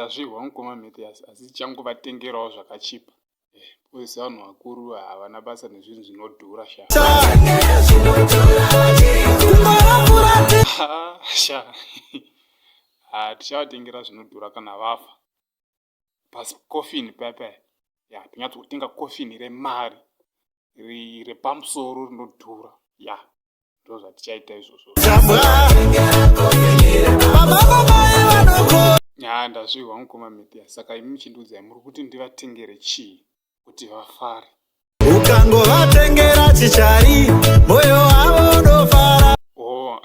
Ndazvihwa, mukoma Mathias, asi tichangovatengerawo zvakachipa, because vanhu vakuru havana basa nezvinhu zvinodhura sha. Sha, tichavatengera zvinodhura kana vafa, pasi coffin paya paya. Ya, tinyatsokutenga coffin remari repamusoro rinodhura. Ya, ndo zvatichaita izvozvo. Ya, ndazvihwa, mukoma Mathias. Saka imi muchindiudzai, muri kuti ndivatengere chii kuti vafare? Ukangovatengera chichari, moyo wavo unofara. Oh,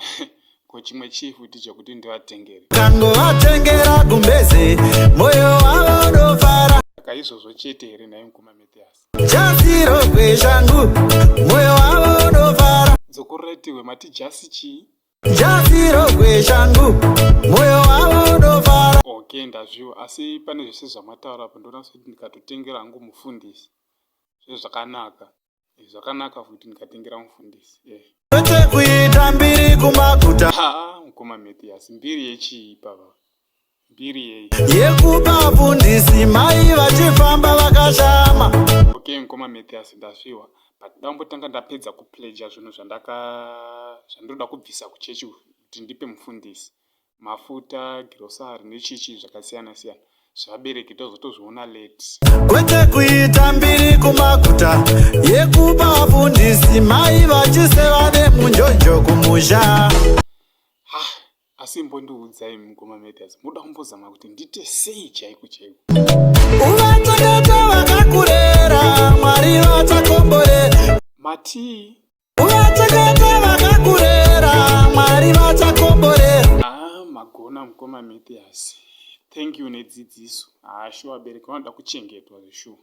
ko chimwe chii futi chekuti ndivatengere? Ukangovatengera gumbeze, moyo wavo unofara. Saka izvozvo chete here nhai, mukoma Mathias? Jasi rokweshangu, moyo wavo unofara. Dzokororetiwe, mati jasi chii? Jasi rokweshangu, moyo wavo unofara. Okay, ndazviwa. Asi pane zvese zvamataura apo, ndoona sekuti ndikatotengera hangu mufundisi zve zvakanaka. Zvakanaka futi ndikatengera mufundisi. Kwete kuita mbiri kumaguta. Ha, mukoma Mathias, mbiri yechii pava? Mbiri yei? Yekupa fundisi mai vachifamba vakashama. Okay, mukoma Mathias, ndazviwa, but ndambotanga ndapedza kupledger zvinhu zvandaka zvandinoda kubvisa kuchechi kuti ndipe mufundisi: mafuta, girosari nechichi zvakasiyana siyana. Zvabereki tozotozviona late. Kwete kuita mbiri kumaguta yekupa fundisi mai vachiseva nemunjonjo kumusha. Ha, asi mbondiudzai, mukoma Mathias, muda kumbozama kuti ndite sei chaiko chaiko? Uvachengete vakakurera, Mwari vachakomborera. Matii? Uvachengete vakakurera, Mwari vachakomborera. Ah, magona, mukoma Mathias, thank you nedzidziso. Ha, shuwa, vabereki vanoda kuchengetwa zveshuwa.